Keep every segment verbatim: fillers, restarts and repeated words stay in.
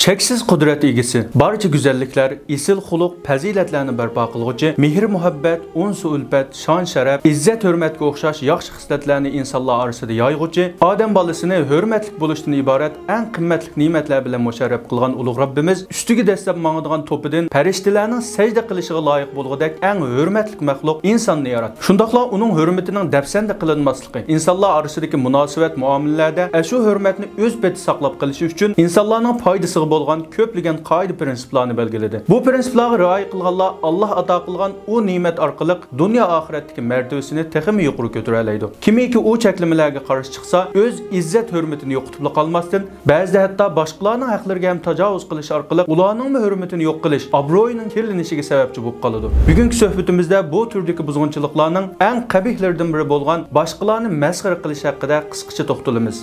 چەكسىز قۇدرەت ئىگىسى، بارچە گۈزەللىكلەر، ئېسىل خۇلق، پەزىلەتلەرنى بەرپا قىلغۇچى، مېھىر-مۇھەببەت، ئۇنس-ئۈلپەت، شان-شەرەپ، ئىززەت-ھۆرمەتكە ئوخشاش ياخشى خىسلەتلەرنى ئىنسانلار ئارىسىدا يايغۇچى، ئادەم بالىسىنى ھۆرمەتلىك بولۇشتىن ئىبارەت ئەڭ قىممەتلىك نېمەتلەر بىلەن مۇشەررەپ قىلغان ئۇلۇغ رەببىمىز ئۈستىگە دەسسەپ ماڭىدىغان توپىدىن پەرىشتىلەرنىڭ سەجدە قىلىشىغا لايىق بولغۇدەك ئەڭ ھۆرمەتلىك مەخلۇق ئىنساننى ياراتتى. شۇنداقلا ئۇنىڭ ھۆرمىتىنىڭ دەپسەندە قىلىنماسلىقى، ئىنسانلار ئارىسىدىكى مۇناسىۋەت مۇئامىلىلەردە ئەشۇ ھۆرمەتنى ئۆز پېتى ساقلاپ قېلىشى ئۈچۈن ئىنسانلارنىڭ پايدىسىغا بولغان كۆپلىگەن قائىدە پىرىنسىپلارنى بەلگىلىدى. بۇ پىرىنسىپلارغا رىئايە قىلغانلار ئاللاھ ئاتا قىلغان ئۇ نېمەت ئارقىلىق دۇنيا ئاخىرەتتىكى مەرتىۋىسىنى تېخىمۇ يۇقىرى كۆتۈرەلەيدۇ. كىمكى ئۇ چەكلىمىلەرگە قارشى چىقسا، ئۆز ئىززەت ھۆرمىتىنى يوقىتىپلا قالماستىن، بەزىدە ھەتتا باشقىلارنىڭ ھەقلىرىگە ھەم تاجاۋۇز قىلىش ئارقىلىق ئۇلارنىڭمۇ ھۆرمىتىنى يوق قىلىش، ئابرۇيىنىڭ كىرلىنىشىگە سەۋەبچى بولۇپ قالىدۇ. بۈگۈنكى سۆھبىتىمىزدە بۇ تۈردىكى بۇزغۇنچىلىقلارنىڭ ئەڭ قەبىھلىرىدىن بىرى بولغان باشقىلارنى مەسخىرە قىلىش ھەققىدە قىسقىچە توختىلىمىز.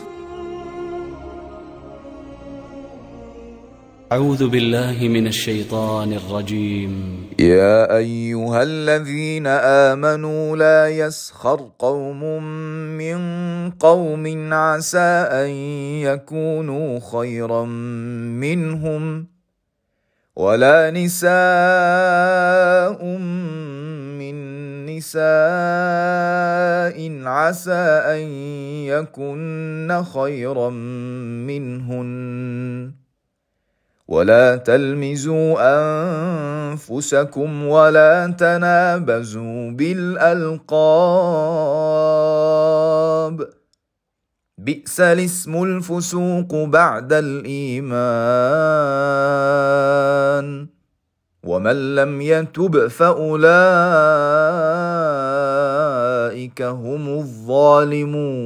أعوذ بالله من الشيطان الرجيم. يا أيها الذين آمنوا لا يسخر قوم من قوم عسى أن يكونوا خيرا منهم ولا نساء من نساء عسى أن يكن خيرا منهن ولا تلمزوا أنفسكم ولا تنابزوا بالألقاب بئس الاسم الفسوق بعد الإيمان ومن لم يتب فأولئك هم الظالمون.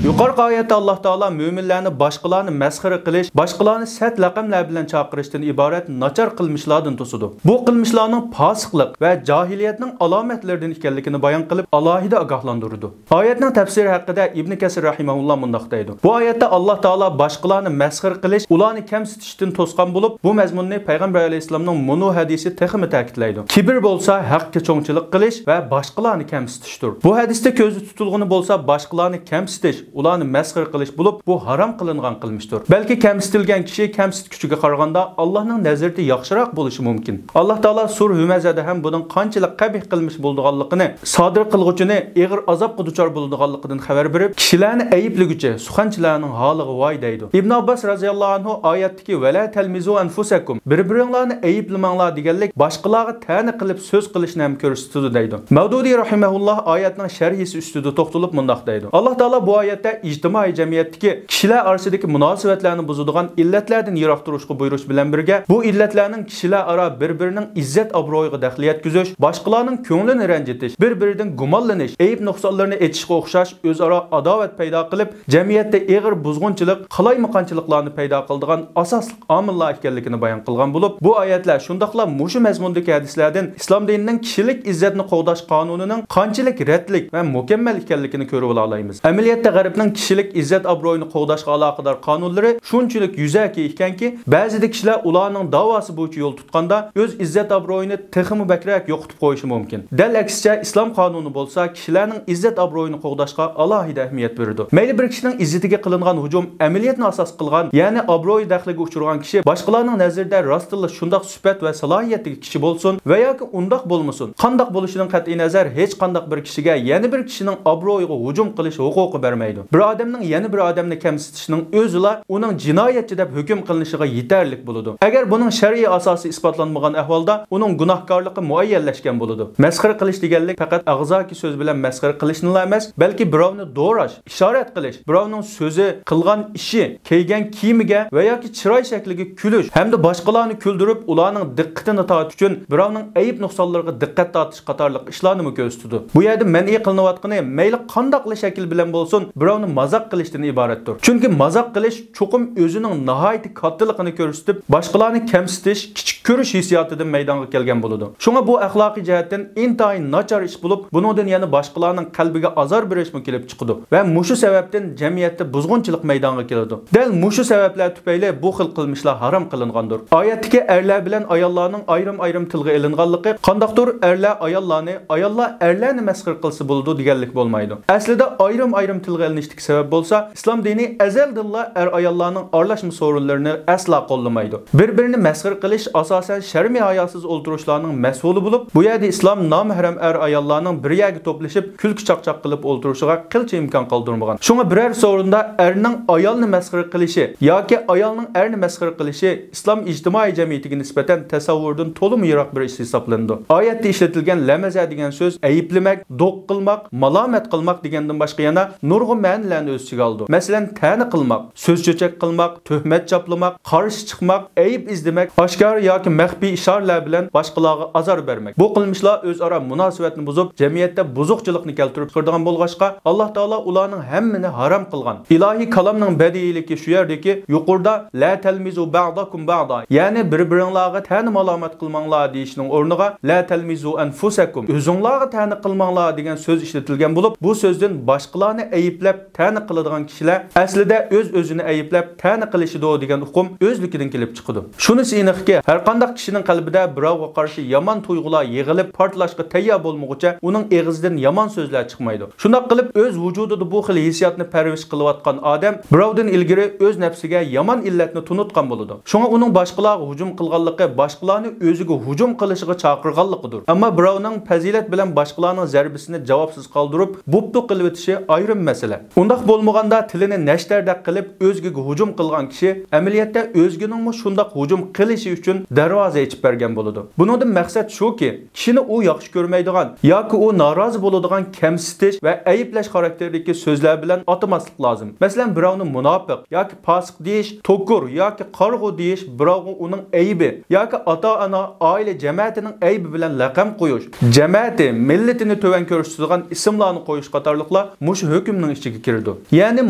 يۇقىرىقى ئايەتتە ئاللاھ تائالا مۆمىنلەرنى باشقىلارنى مەسخىرە قىلىش، باشقىلارنى سەت لەقەملەر بىلەن چاقىرىشتىن ئىبارەت ناچار قىلمىشلاردىن توسىدۇ. بۇ قىلمىشلارنىڭ پاسىقلىق ۋە جاھىلىيەتنىڭ ئالامەتلىرىدىن ئىكەنلىكىنى بايان قىلىپ، ئالاھىدە ئاگاھلاندۇرىدۇ. ئايەتنىڭ تەپسىرى ھەققىدە ئىبنى كەسىر رەھىمەھۇللا مۇنداق دەيدۇ: بۇ ئايەتتە ئاللاھ تائالا باشقىلارنى مەسخىرە قىلىش، ئۇلارنى كەمسىتىشتىن توسقان بولۇپ، بۇ مەزمۇننى پەيغەمبەر ئەلەيھىسسالامنىڭ مۇنۇ ھەدىسى تېخىمۇ تەكىتلەيدۇ. كىبىر بولسا ھەققە چوڭچىلىق قىلىش ۋە باشقىلارنى كەمسىتىشتۇر. بۇ ھەدىستە كۆزدە تۇتۇلغىنى بولسا باشقىلارنى كەمسىتىش، ئۇلارنى مەسخىرە قىلىش بولۇپ، بۇ ھارام قىلىنغان قىلمىشتۇر. بەلكى كەمسىتىلگەن كىشى كەمسىتكۈچىگە قارىغاندا ئاللاھنىڭ نەزىرىدە ياخشىراق بولۇشى مۇمكىن. ئاللاھ تائالا سۇرە ھۈمەزەدە ھەم بۇنىڭ قانچىلىك قەبىھ قىلمىش بولىدىغانلىقىنى، سادىر قىلغۇچىنى ئېغىر ئازابقا دۇچار بولىدىغانلىقىدىن خەۋەر بېرىپ، كىشىلەرنى ئەيىبلىگۈچى سۇخەنچىلەرنىڭ ھالىغا ۋاي دەيدۇ. ئىبن ئابباس رەزىياللاھۇ ئەنھۇ ئايەتتىكى «ۋەلا تەلمىزۇ ئەنفۇسەكۇم»، بىر-بىرىڭلارنى ئەيىبلىمەڭلار دېگەنلىك باشقىلارغا تەنە قىلىپ سۆز قىلىشنى ھەم كۆرسىتىدۇ دەيدۇ. مەۋدۇدى رەھىمەھۇللاھ ئايەتنىڭ شەرھىسى ئۈستىدە توختىلىپ مۇنداق دەيدۇ: ئاللاھ تائالا بۇ ئايەتتە ئىجتىمائىي جەمئىيەتتىكى كىشىلەر ئارىسىدىكى مۇناسىۋەتلەرنى بۇزىدىغان ئىللەتلەردىن يىراق تۇرۇشقا بۇيرۇش بىلەن بىرگە، بۇ ئىللەتلەرنىڭ كىشىلەر ئارا بىر-بىرىنىڭ ئىززەت-ئابرۇيىغا دەخلىيەت كىرگۈزۈش، باشقىلارنىڭ كۆڭلىنى رەنجىتىش، بىر-بىرىدىن گۇمانلىنىش، ئەيىب-نۇقسانلىرىنى ئېچىشقا ئوخشاش ئۆزئارا ئاداۋەت پەيدا قىلىپ، جەمئىيەتتە ئېغىر بۇزغۇنچىلىق، قالايمىقانچىلىقلارنى پەيدا قىلىدىغان ئاساسلىق ئامىللار ئىكەنلىكىنى بايان قىلغان بولۇپ، بۇ ئايەتلەر شۇنداقلا مۇشۇ مەزمۇندىكى ھەدىسلەردىن ئىسلام دىنىنىڭ كىشىلىك ئىززەتنى قوغداش قانۇنىنىڭ قانچىلىك رەتلىك ۋە مۇكەممەل ئىكەنلىكىنى كۆرۈۋالالايمىز. ئەمەلىيەتتە غەربنىڭ كىشىلىك ئىززەت-ئابرۇيىنى قوغداشقا ئالاقىدار قانۇنلىرى شۇنچىلىك يۈزەكى ئىكەنكى، بەزىدە كىشىلەر ئۇلارنىڭ داۋاسى بويىچە يول تۇتقاندا ئۆز ئىززەت-ئابرۇيىنى تېخىمۇ بەكرەك يوقىتىپ قويۇشى مۇمكىن. دەل ئەكسىچە، ئىسلام قانۇنى بولسا كىشىلەرنىڭ ئىززەت-ئابرۇيىنى قوغداشقا ئالاھىدە ئەھمىيەت بېرىدۇ. مەيلى بىر كىشىنىڭ ئىززىتىگە قىلىنغان ھۇجۇم ئەمەلىيەتنى ئاساس قىلغان، يەنى ئابرۇيى دەخلىگە ئۇچرىغان كىشى باشقىلارنىڭ نەزىرىدە راستتىنلا شۇنداق سۈپەت ۋە سالاھىيەتتىكى كىشى بولسۇن ۋە ياكى ئۇنداق بولمىسۇن، قانداق بولۇشىدىن قەتئىينەزەر، ھېچقانداق بىر كىشىگە يەنە بىر كىشىنىڭ ئابرۇيىغا ھۇجۇم قىلىش ھوقۇقى بەرمەيدۇ. بىر ئادەمنىڭ يەنە بىر ئادەمنى كەمسىتىشىنىڭ ئۆزىلا ئۇنىڭ جىنايەتچى دەپ ھۆكۈم قىلىنىشىغا يېتەرلىك بولىدۇ. ئەگەر بۇنىڭ شەرئىي ئاساسى ئىسپاتلانمىغان ئەھۋالدا، ئۇنىڭ گۇناھكارلىقى مۇئەييەنلەشكەن بولىدۇ. مەسخىرە قىلىش دېگەنلىك پەقەت ئاغزاكى سۆز بىلەن مەسخىرە قىلىشنىلا ئەمەس، بەلكى بىراۋنى دوراش، ئىشارەت قىلىش، بىراۋنىڭ سۆزى، قىلغان ئىشى، كىيگەن كىيىمىگە ۋە ياكى چىراي شەكلىگە كۈلۈش ھەمدە باشقىلارنى كۈلدۈرۈپ، ئۇلارنىڭ دىققىتىنى تارتىش ئۈچۈن بىراۋنىڭ ئەيىب-نۇقسانلىرىغا دىققەت تارتىش قاتارلىق ئىشلارنىمۇ كۆرسىتىدۇ. بۇ يەردە مەنئى قىلىنىۋاتقىنى مەيلى قانداقلا شەكىل بىلەن بولسۇن، بىراۋنى مازاق قىلىشتىن ئىبارەتتۇر. چۈنكى مازاق قىلىش چوقۇم ئۆزىنىڭ ناھايىتى كاتتىلىقىنى كۆرسىتىپ، باشقىلارنى كەمسىتىش، كىچىك كۆرۈش ھېسسىياتىدىن مەيدانغا كەلگەن بولىدۇ. شۇڭا بۇ ئەخلاقىي جەھەتتىن ئىنتايىن ناچار ئىش بولۇپ، بۇنىڭدىن يەنە باشقىلارنىڭ قەلبىگە ئازار بېرىشمۇ كېلىپ چىقىدۇ ۋە مۇشۇ سەۋەبتىن جەمئىيەتتە بۇزغۇنچىلىق مەيدانغا كېلىدۇ. دەل مۇشۇ سەۋەبلەر تۈپەيلى بۇ خىل قىلمىشلار ھارام قىلىنغاندۇر. ئايەتتىكى ئەرلەر بىلەن ئاياللارنىڭ ئايرىم-ئايرىم تىلغا ئېلىنغانلىقى قانداقتۇر ئەرلەر ئاياللارنى، ئاياللار ئەرلەرنى مەسخىرە قىلسا بولىدۇ دېگەنلىك بولمايدۇ. ئەسلىدە ئايرىم-ئايرىم تىلغا قىلىنىشتىكى سەۋەب بولسا، ئىسلام دىنى ئەزەلدىنلا ئەر-ئاياللارنىڭ ئارىلاشما سورۇنلىرىنى ئەسلا قوللىمايدۇ. بىر-بىرىنى مەسخىرە قىلىش ئاساسەن شەرمى-ھاياسىز ئولتۇرۇشلارنىڭ مەھسۇلى بولۇپ، بۇ يەردە ئىسلام نامەھرەم ئەر-ئاياللارنىڭ بىر يەرگە توپلىشىپ، كۈلكە-چاقچاق قىلىپ ئولتۇرۇشىغا قىلچە ئىمكان قالدۇرمىغان. شۇڭا بىرەر سورۇندا ئەرنىڭ ئايالنى مەسخىرە قىلىشى ياكى ئايالنىڭ ئەرنى مەسخىرە قىلىشى ئىسلام ئىجتىمائىي جەمئىيىتىگە نىسبەتەن تەسەۋۋۇردىن تولىمۇ يىراق بىر ئىش ھېسابلىنىدۇ. ئايەتتە ئىشلىتىلگەن لەمەزە دېگەن سۆز ئەيىبلىمەك، دوق قىلماق، مالامەت قىلماق دېگەندىن باشقا يەنە نۇرغۇن مەنىلەرنى ئۆز ئىچىگە ئالىدۇ. مەسىلەن، تەنە قىلماق، سۆز چۆچەك قىلماق، تۆھمەت چاپلىماق، قارشى چىقماق، ئەيىب ئىزدىمەك، ئاشكارا ياكى مەخپىي ئىشارىلەر بىلەن باشقىلارغا ئازار بەرمەك. بۇ قىلمىشلار ئۆزئارا مۇناسىۋەتنى بۇزۇپ، جەمئىيەتتە بۇزۇقچىلىقنى كەلتۈرۈپ چىقىرىدىغان بولغاچقا، ئاللا تائالا ئۇلارنىڭ ھەممىنى ھارام قىلغان. ئىلاھىي كالامنىڭ بەدىئىيلىكى شۇ يەردىكى، يۇقىرىدا «لا تەلمىزۇ بەئزاكۇم بەئزا»، يەنى بىر-بىرىڭلارغا تەنە مالامەت قىلماڭلار دېيىشنىڭ ئورنىغا «لا تەلمىزۇ ئەنفۇسەكۇم»، ئۆزۈڭلارغا تەنە قىلماڭلار دېگەن سۆز ئىشلىتىلگەن بولۇپ، بۇ سۆزدىن باشقىلارنى ئەيىبلەپ، تەنە قىلىدىغان كىشىلەر ئەسلىدە ئۆز-ئۆزىنى ئەيىبلەپ، تەنە قىلىشىدۇ دېگەن ئۇقۇم ئۆزلۈكىدىن كېلىپ چىقىدۇ. شۇنىسى ئېنىقكى، ھەرقانداق كىشىنىڭ قەلبىدە بىراۋغا قارشى يامان تۇيغۇلار يىغىلىپ، پارتلاشقا تەييار بولمىغۇچە ئۇنىڭ ئېغىزىدىن يامان سۆزلەر چىقمايدۇ. شۇنداق قىلىپ، ئۆز ۋۇجۇدىدا بۇ خىل ھېسسىياتنى پەرۋىش قىلىۋاتقان ئادەم بىراۋدىن ئىلگىرى ئۆز نەپسىگە يامان ئىللەتنى تونۇتقان بولىدۇ. شۇڭا ئۇنىڭ باشقىلارغا ھۇجۇم قىلغانلىقى باشقىلارنى ئۆزىگە ھۇجۇم قىلىشىغا چاقىرغانلىقىدۇر. ئەمما بىراۋنىڭ پەزىلەت بىلەن باشقىلارنىڭ زەربىسىنى جاۋابسىز قالدۇرۇپ، بوپتۇ قىلىۋېتىشى ئايرىم مەسىلە. ئۇنداق بولمىغاندا، تىلىنى نەشتەردەك قىلىپ ئۆزگىگە ھۇجۇم قىلغان كىشى ئەمەلىيەتتە ئۆزگىنىڭمۇ شۇنداق ھۇجۇم قىلىشى ئۈچۈن دەرۋازە ئېچىپ بەرگەن بولىدۇ. بۇنىڭدىن مەقسەت شۇكى، كىشىنى ئۇ ياخشى كۆرمەيدىغان ياكى ئۇ نارازى بولىدىغان كەمسىتىش ۋە ئەيىبلەش خاراكتېرىدىكى سۆزلەر بىلەن ئاتىماسلىق لازىم. مەسىلەن، بىراۋنى مۇناپىق ياكى پاسىق دېيىش، توكۇر ياكى قارىغۇ دېيىش، بىراۋغا ئۇنىڭ ئەيىبى ياكى ئاتا-ئانا، ئائىلە جەمەتىنىڭ ئەيىبى بىلەن لەقەم قويۇش، جەمەتى، مىللىتىنى تۆۋەن كۆرسىتىدىغان ئىسىملارنى قويۇش قاتارلىقلار مۇشۇ ھۆكۈمنىڭ ئىچىگە كىرىدۇ. يەنى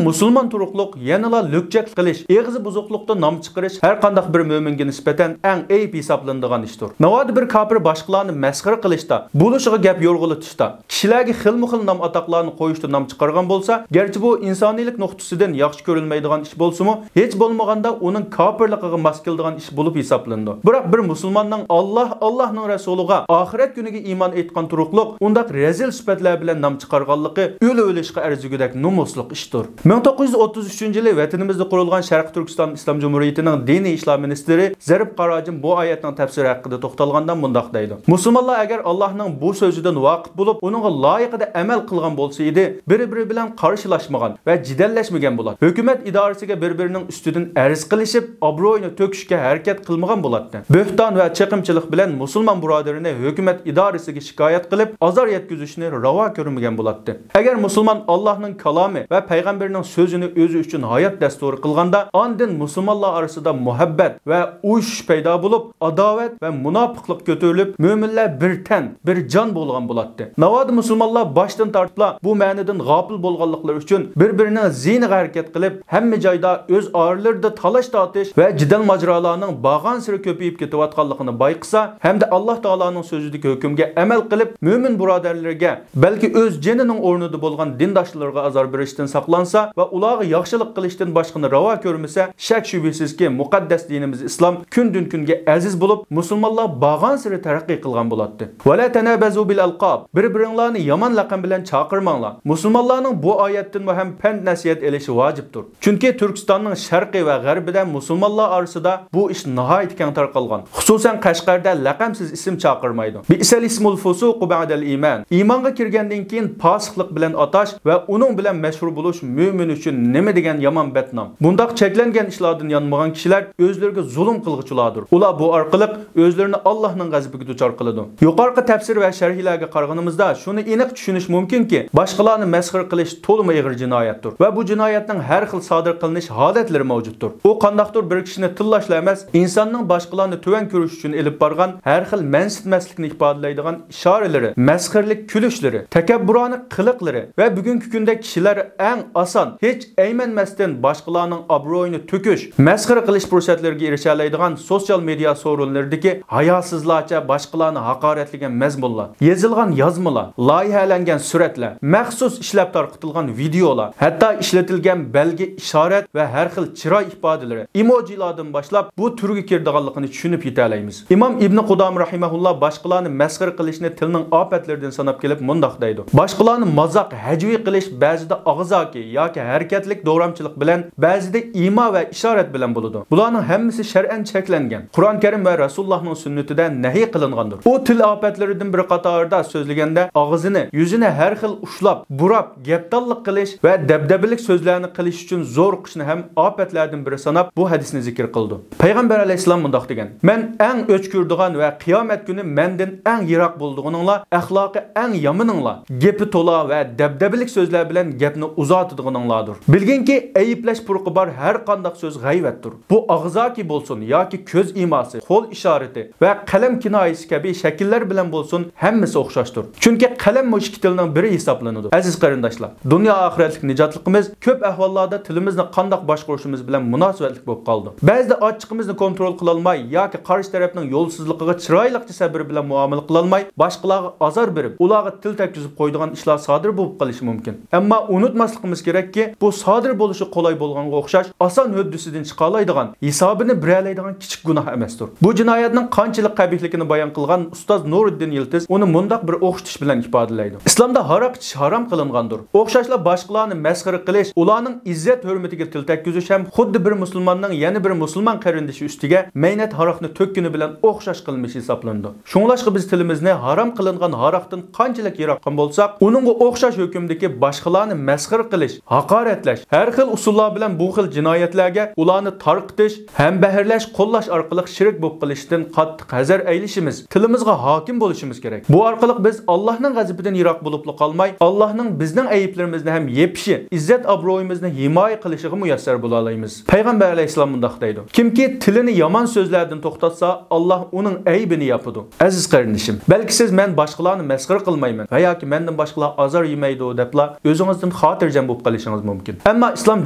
مۇسۇلمان تۇرۇقلۇق يەنىلا لۈكچەكلىك قىلىش، ئېغىزى بۇزۇقلۇقتا نام چىقىرىش ھەر قانداق بىر مۆمىنگە نىسبەتەن ئەڭ ئەيىب ھېسابلىنىدىغان ئىشتۇر. ناۋادا بىر كاپىر باشقىلارنى مەسخىرە قىلىشتا، بولۇشىغا گەپ يورغىلىتىشتا، كىشىلەرگە خىلمۇ خىل نام ئاتاقلارنى قويۇشتا نام چىقارغان بولسا، گەرچە بۇ ئىنسانىيلىق نۇقتىسىدىن ياخشى كۆرۈلمەيدىغان ئىش بولسىمۇ، ھېچ بولمىغاندا ئۇنىڭ كاپىرلىقىغا ماس كېلىدىغان ئىش بولۇپ ھېسابلىنىدۇ. بىراق بىر مۇسۇلماننىڭ ئاللا، ئاللانىڭ رەسۇلىغا، ئاخىرەت كۈنىگە ئىمان ئېيتقان تۇرۇقلۇق ئۇنداق رەزىل سۈپەتلەر بىلەن نام چىقارغانلىقى ئۆلۈۋېلىشقا ئەرزىگۈدەك نومۇسلۇق ئىشتۇر. مىڭ توققۇز يۈز ئوتتۇز ئۈچىنچى يىلى ۋەتىنىمىزدە قۇرۇلغان شەرقىي تۈركىستان ئىسلام جۇمھۇرىيىتىنىڭ دىنىي ئىشلار مىنىستىرى زەرىپ قاراجىم بۇ ئايەتنىڭ تەپسىرى ھەققىدە توختالغاندا مۇنداق دەيدۇ: مۇسۇلمانلار ئەگەر ئاللاھنىڭ بۇ سۆزىدىن ۋاقىپ بولۇپ، ئۇنىڭغا لايىقىدا ئەمەل قىلغان بولسا ئىدى، بىر-بىرى بىلەن قارشىلاشمىغان ۋە جېدەللەشمىگەن بولاتتى. ھۆكۈمەت ئىدارىسىگە بىر-بىرىنىڭ ئۈستىدىن ئەرز قىلىشىپ، ئابرۇيىنى تۆكۈشكە ھەرىكەت قىلمىغان بولاتتى. بۆھتان ۋە چېقىمچىلىق بىلەن مۇسۇلمان بۇرادىرىنى ھۆكۈمەت ئىدارىسىگە شىكايەت قىلىپ، ئازار يەتكۈزۈشنى راۋا كۆرمىگەن بولاتتى. ئەگەر مۇسۇلمان ئاللاھنىڭ كالامى ۋە پەيغەمبىرىنىڭ سۆزىنى ئۆزى ئۈچۈن ھايات دەستۇرى قىلغاندا، ئاندىن مۇسۇلمانلار ئارىسىدا مۇھەببەت ۋە ئۇيۇشۇش پەيدا بولۇپ، ئاداۋەت ۋە مۇناپىقلىق كۆتۈرۈلۈپ، مۆمىنلەر بىر تەن، بىر جان بولغان بولاتتى. ناۋادا مۇسۇلمانلار باشتىن تارتىپلا بۇ مەنىدىن غاپىل بولغانلىقلىرى ئۈچۈن بىر-بىرىنىڭ زىيىنىغا ھەرىكەت قىلىپ، ھەممە جايدا ئۆز ئارىلىرىدا تالاش-تارتىش ۋە جېدەل-ماجىرالارنىڭ بارغانسېرى كۆپىيىپ كېتىۋاتقانلىقىنى بايقىسا ھەمدە ئاللاھ تائالانىڭ سۆزىدىكى ھۆكۈمگە ئەمەل قىلىپ، مۆمىن بۇرادەرلىرىگە، بەلكى ئۆز جېنىنىڭ ئورنىدا بولغان دىنداشلىرىغا ئازار بېرىشتىن ساقلانسا ۋە ئۇلارغا ياخشىلىق قىلىشتىن باشقىنى راۋا كۆرمىسە، شەك-شۈبھىسىزكى، مۇقەددەس دىنىمىز ئىسلام كۈندىن-كۈنگە ئەزىز بولۇپ، مۇسۇلمانلار بارغانسېرى تەرەققىي قىلغان بولاتتى. «ۋەلا تەنابەزۇ بىل ئەلقاب»، بىر-بىرىڭلارنى يامان لەقەم بىلەن چاقىرماڭلار. مۇسۇلمانلارنىڭ بۇ ئايەتتىنمۇ ھەم پەند-نەسىھەت ئېلىشى ۋاجىپتۇر. چۈنكى تۈركىستاننىڭ شەرقى ۋە غەربىدە مۇسۇلمانلار ئارىسىدا بۇ ئىش ناھايىتى كەڭ تارقالغان. خۇسۇسەن، قەشقەردە لەقەمسىز ئىسىم چاقىرمايدۇ. «بىئسەل ئىسمۇل فۇسۇقۇ بەئدەل ئىمان»، ئىمانغا كىرگەندىن كېيىن پاسىقلىق بىلەن ئاتاش ۋە ئۇنىڭ بىلەن مەشھۇر بولۇش مۆمىن ئۈچۈن نېمە دېگەن يامان بەتنام! بۇنداق چەكلەنگەن ئىشلاردىن يانمىغان كىشىلەر ئۆزلىرىگە زۇلۇم قىلغۇچىلاردۇر. ئۇلار بۇ ئارقىلىق ئۆزلىرىنى ئاللاھنىڭ غەزىپىگە دۇچار قىلىدۇ. يۇقىرىقى تەپسىر ۋە شەرھلەرگە قارىغىنىمىزدا، شۇنى ئېنىق چۈشىنىش مۇمكىنكى، باشقىلارنى مەسخىرە قىلىش تولىمۇ ئېغىر جىنايەتتۇر ۋە بۇ جىنايەتنىڭ ھەر خىل سادىر قىلىنىش ھالەتلىرى مەۋجۇتتۇر. ئۇ قانداقتۇر بىر كىشىنى تىللاشلا ئەمەس، ئىنساننىڭ باشقىلارنى تۆۋەن كۆرۈش ئۈچۈن ئېلىپ بارغان ھەر خىل مەنسىتمەسلىكنى ئىپادىلەيدىغان ئىشارىلىرى، مەسخىرىلىك كۈلۈشلىرى، تەكەببۇرانە قىلىقلىرى ۋە بۈگۈنكى كۈندە كىشىلەر ئەڭ ئاسان، ھېچ ئەيمەنمەستىن باشقىلارنىڭ ئابرۇيىنى تۆكۈش، مەسخىرە قىلىش پۇرسەتلىرىگە ئېرىشەلەيدىغان سوتسىيال مېدىيا سورۇنلىرىدىكى ھاياسىزلارچە باشقىلارنى ھاقارەتلىگەن مەزمۇنلار، يېزىلغان يازمىلار، لايىھەلەنگەن سۈرەتلەر، مەخسۇس ئىشلەپ تارقىتىلغان ۋىدېئولار، ھەتتا ئىشلىتىلگەن بەلگە، ئىشارەت ۋە ھەر خىل چىراي ئىپادىلىرى، ئېموجىلاردىن باشلاپ بۇ تۈرگە كىرىدىغانلىقىنى چۈشىنىپ يېتەلەيمىز. ئىمام ئىبنى قۇدامە رەھىمەھۇللا باشقىلارنى مەسخىرە قىلىشنى تىلنىڭ ئاپەتلىرىدىن ساناپ كېلىپ مۇنداق دەيدۇ: «باشقىلارنى مازاق، ھەجۋىي قىلىش بەزىدە ئاغزاكى ياكى ھەرىكەتلىك دورامچىلىق بىلەن، بەزىدە ئىما ۋە ئىشارەت بىلەن بولىدۇ. بۇلارنىڭ ھەممىسى شەرئەن چەكلەنگەن، قۇرئان كەرىم ۋە رەسۇلۇللاھنىڭ سۈننىتىدە نەھى قىلىنغاندۇر. ئۇ تىل ئاپەتلىرىدىن بىرى قاتارىدا سۆزلىگەندە، ئاغزىنى، يۈزىنى ھەر خىل ئۇشلاپ، بۇراپ، گەپدانلىق قىلىش ۋە دەبدەبىلىك سۆزلەرنى قىلىش ئۈچۈن زورۇقۇشنى ھەم ئاپەتلەردىن بىرى ساناپ، بۇ ھەدىسنى زىكىر قىلىدۇ. پەيغەمبەر ئەلەيھىسسالام مۇنداق دېگەن: «مەن ئەڭ ئۆچ كۆرىدىغان ۋە قىيامەت كۈنى مەندىن ئەڭ يىراق بولىدىغىنىڭلار، ئەخلاقى ئەڭ يامىنىڭلار، گېپى تولا ۋە دەبدەبىلىك سۆزلەر بىلەن گەپنى ئۇزارتىدىغىنىڭلاردۇر. بىلگىنكى، ئەيىبلەش پۇرىقى بار ھەر قانداق سۆز غەيۋەتتۇر. بۇ ئاغزاكى بولسۇن ياكى كۆز ئىماسى، قول ئىشارىتى ۋە قەلەم كىنايىسى كەبى شەكىللەر بىلەن بولسۇن، ھەممىسى ئوخشاشتۇر. چۈنكى قەلەممۇ ئىككى تىلنىڭ بىرى ھېسابلىنىدۇ.» ئەزىز قېرىنداشلار، دۇنيا ئاخىرەتلىك نىجاتلىقىمىز كۆپ ئەھۋاللاردا تىلىمىزنى قانداق باشقۇرۇشىمىز بىلەن مۇناسىۋەتلىك بولۇپ قالىدۇ. بەزىدە ئاچچىقىمىزنى كونترول قىلالماي ياكى قارشى تەرەپنىڭ يولسىزلىقىغا چىرايلىقچە سەبرى بىلەن مۇئامىلە قىلالماي، باشقىلارغا ئازار بېرىپ، ئۇلارغا تىل تەگكۈزۈپ قويىدىغان ئىشلار سادىر بولۇپ قېلىشى مۇمكىن. ئەمما ئۇنتۇماسلىقىمىز كېرەككى، بۇ سادىر بولۇشى قولاي بولغانغا ئوخشاش، ئاسان ھۆددىسىدىن چىقالايدىغان، ھېسابىنى بېرەلەيدىغان كىچىك گۇناھ ئەمەستۇر. بۇ جىنايەتنىڭ قانچىلىك قەبىھلىكىنى بايان قىلغان ئۇستاز نۇرىددىن يىلتىز ئۇنى مۇنداق بىر ئوخشىتىش بىلەن ئىپادىلەيدۇ: «ئىسلامدا ھاراق ئىچىش ھارام قىلىنغاندۇر. ئوخشاشلا باشقىلارنى مەسخىرە قىلىش، ئۇلارنىڭ ئىززەت-ھۆرمىتىگە تىل تەگكۈزۈش ھەم خۇددى بىر مۇسۇلماننىڭ يەنە بىر مۇسۇلمان قېرىندىشى ئۈستىگە مەينەت ھاراقنى تۆككىنى بىلەن ئوخشاش قىلمىش ھېسابلىنىدۇ.» شۇڭلاشقا بىز تىلىمىزنى ھارام قىلىنغان ھاراقتىن قانچىلىك يىراق قىلغان بولساق، ئۇنىڭغا ئوخشاش ھۆكۈمدىكى باشقىلارنى مەسخىرە قىلىش، ھاقارەتلەش، ھەر خىل ئۇسۇللار بىلەن بۇ خىل جىنايەتلەرگە ئۇلارنى تارقىتىش، ھەمبەھىرلەش، قوللاش ئارقىلىق شېرىك بولۇپ قېلىشتىن قاتتىق ھەزەر ئەيلىشىمىز، تىلىمىزغا ھاكىم بولۇشىمىز كېرەك. بۇ ئارقىلىق بىز ئاللاھنىڭ غەزىپىدىن يىراق بولۇپلا قالماي، ئاللاھنىڭ بىزنىڭ ئەيىبلىرىمىزنى ھەم يېپىشى، ئىززەت-ئابرۇيىمىزنى ھىمايە قىلىشىغا مۇيەسسەر بولالايمىز. پەيغەمبەر ئەلەيھىسسالام مۇنداق دەيدۇ: «كىمكى تىلىنى يامان سۆزلەردىن توختاتسا، ئاللاھ ئۇنىڭ ئەيىبىنى ياپىدۇ.» ئەزىز قېرىندىشىم، بەلكى سىز «مەن باشقىلارنى مەسخىرە قىلمايمەن ۋە ياكى مەندىن باشقىلار ئازار يېمەيدۇ» دەپلا ئۆزىڭىزدىن خاتىرجەم بولۇپ قېلىشىڭىز مۇمكىن. ئەمما ئىسلام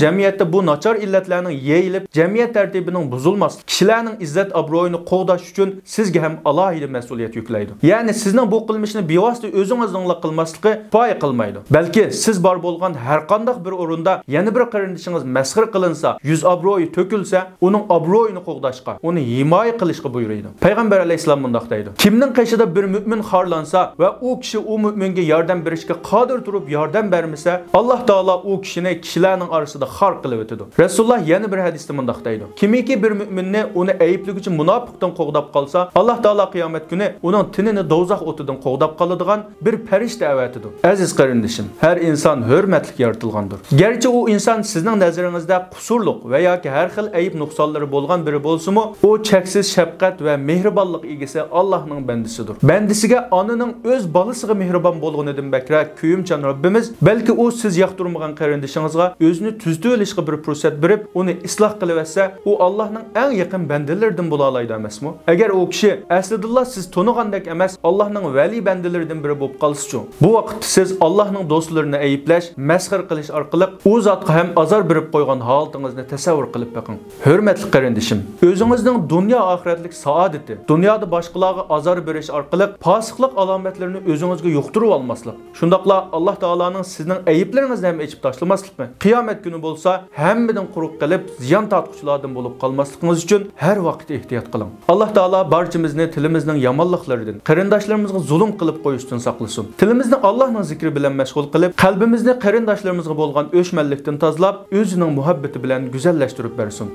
جەمئىيەتتە بۇ ناچار ئىللەتلەرنىڭ يېيىلىپ، جەمئىيەت تەرتىپىنىڭ بۇزۇلماسلىقى، كىشىلەرنىڭ ئىززەت-ئابرۇيىنى قوغداش ئۈچۈن سىزگە ھەم ئالاھىدە مەسئۇلىيەت يۈكلەيدۇ. يەنى سىزنىڭ بۇ قىلمىشنى بىۋاسىتە ئۆزىڭىزنىڭلا قىلماسلىقى كۇپايە قىلمايدۇ. بەلكى سىز بار بولغان ھەر قانداق بىر ئورۇندا يەنە بىر قېرىندىشىڭىز مەسخىرە قىلىنسا، يۈز-ئابرۇيى تۆكۈلسە، ئۇنىڭ ئابرۇيىنى قوغداشقا، ئۇنى ھىمايە قىلىشقا بۇيرۇيدۇ. پەيغەمبەر ئەلەيھىسسالام مۇنداق دەيدۇ: «كىمنىڭ قېشىدا بىر مۆمىن خارلانسا ۋە ئۇ كىشى ئۇ مۆمىنگە ياردەم بېرىشكە قادىر تۇرۇپ ياردەم بەرمىسە، ئاللاھ تائالا ئۇ كىشىنى كىشىلەرنىڭ ئارىسىدا خار قىلىۋېتىدۇ.» رەسۇلۇللاھ يەنە بىر ھەدىستە مۇنداق دەيدۇ: «كىمكى بىر مۆمىننى ئۇنى ئەيىبلىگۈچى مۇناپىقتىن قوغداپ قالسا، ئاللاھ تائالا قىيامەت كۈنى ئۇنىڭ تېنىنى دوزاخ ئوتىدىن قوغداپ قالىدىغان بىر پەرىشتە ئەۋەتىدۇ.» ئەزىز قېرىندىشىم، ھەر ئىنسان ھۆرمەتلىك يارىتىلغاندۇر. گەرچە ئۇ ئىنسان سىزنىڭ نەزىرىڭىزدە قۇسۇرلۇق ۋە ياكى ھەر خىل ئەيىب-نۇقسانلىرى بولغان بىرى بولسىمۇ، ئۇ چەكسىز شەپقەت ۋە مېھرىبانلىق ئىگىسى ئاللاھنىڭ بەندىسىدۇر. بەندىسىگە ئانىنىڭ ئۆز بالىسىغا مېھرىبان بولغىنىدىن بەكرەك كۆيۈمچان رەببىمىز، بەلكى ئۇ سىز ياقتۇرمىغان قېرىندىشىڭىزغا ئۆزىنى تۈزىتىۋېلىشقا بىر پۇرسەت بېرىپ، ئۇنى ئىسلاھ قىلىۋەتسە، ئۇ ئاللاھنىڭ ئەڭ يېقىن بەندىلىرىدىن بولالايدۇ ئەمەسمۇ؟ ئەگەر ئۇ كىشى ئەسلىدىنلا سىز تونۇغاندەك ئەمەس، ئاللاھنىڭ ۋەلىي بەندىلىرىدىن بىرى بولۇپ قالسىچۇ؟ بۇ ۋاقىتتا سىز ئاللاھنىڭ دوستلىرىنى ئەيىبلەش، مەسخىرە قىلىش ئارقىلىق ئۇ زاتقا ھەم ئازار بېرىپ قويغان ھالىتىڭىزنى تەسەۋۋۇر قىلىپ بېقىڭ. ھۆرمەتلىك قېرىندىشىم، ئۆزىڭىزنىڭ دۇنيا ئاخىرەتلىك سائادىتى، دۇنيادا باشقىلارغا ئازار بېرىش ئارقىلىق پاسىقلىق ئالامەتلىرىنى ئۆزىڭىزگە يۇقتۇرۇۋالماسلىق، شۇنداقلا ئاللاھ تائالانىڭ سىزنىڭ ئەيىبلىرىڭىزنى ھەم ئېچىپ تاشلىماسلىقى، قىيامەت كۈنى بولسا ھەممىدىن قۇرۇق قېلىپ، زىيان تارتقۇچىلاردىن بولۇپ قالماسلىقىڭىز ئۈچۈن ھەر ۋاقىت ئېھتىيات قىلىڭ. ئاللاھ تائالا بارچىمىزنى تىلىمىزنىڭ يامانلىقلىرىدىن، قېرىنداشلىرىمىزغا زۇلۇم قىلىپ قويۇشتىن ساقلىسۇن. تىلىمىزنى ئاللاھنىڭ زىكرى بىلەن مەشغۇل قىلىپ، قەلبىمىزنى قېرىنداشلىرىمىزغا بولغان ئۆچمەنلىكتىن تازىلاپ، ئۆزىنىڭ مۇھەببىتى بىلەن گۈزەللەشتۈرۈپ بەرسۇن.